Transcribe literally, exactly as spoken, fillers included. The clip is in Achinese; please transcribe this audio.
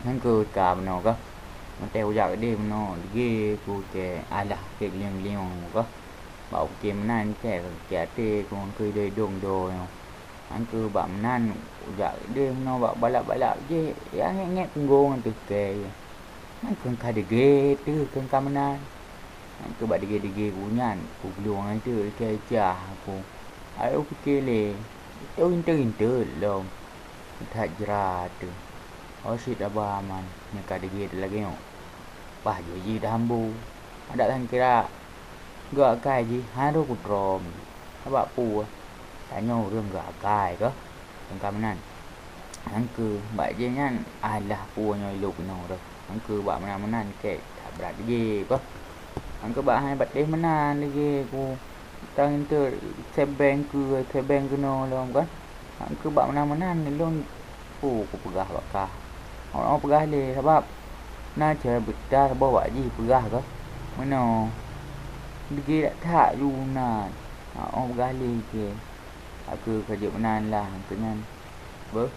Nyan keuh ka meunoe kah. Meutée kujak keudeh meunoe, degé ku keu alah keu geulieng-lieng kah. Bak pike meunan keu até ku keu idong-idong do nyoe. Nyan keuh bak meunan kujak keudeh meunoe bak balap-balap jih, ya ngék-ngék punggong ateueh kée. Nyan keuh ka degé teuh keu ka meunan. Nyan keuh bak degé-degé ku nyan, ku glueng ateueh kée cah ku. Ayo pike lé, itu intet-intet lom. That jrat teuh. Oh shit aba man, nyoe ka degé lagée nyoe. Bah jih jih dah ambu. Adak tan kira geuakai jih harôh kutrom. Sabab peue? Tanyoe ureuëng geuakai kah? Teuka meunan. Nyan keuh bak jih nyan alah peue nyoe ilôk inoe roh. Nyan keuh bak meunan-meunan kek that brat degé kah. Nyan keuh bak hai batéh meunan degé ku. Tang intet sebeng keu sebeng keunoe lom kan. Nyan keuh bak meunan-meunan lôn peue kupeugah bak kah. Awak peugah lé sabab na cara beuta saboh bak jih peugah kah. Meunoe degé that-that ju nan. Awak peugah lé keu aku ka jeuet meunan lah keu nyan. Beuh.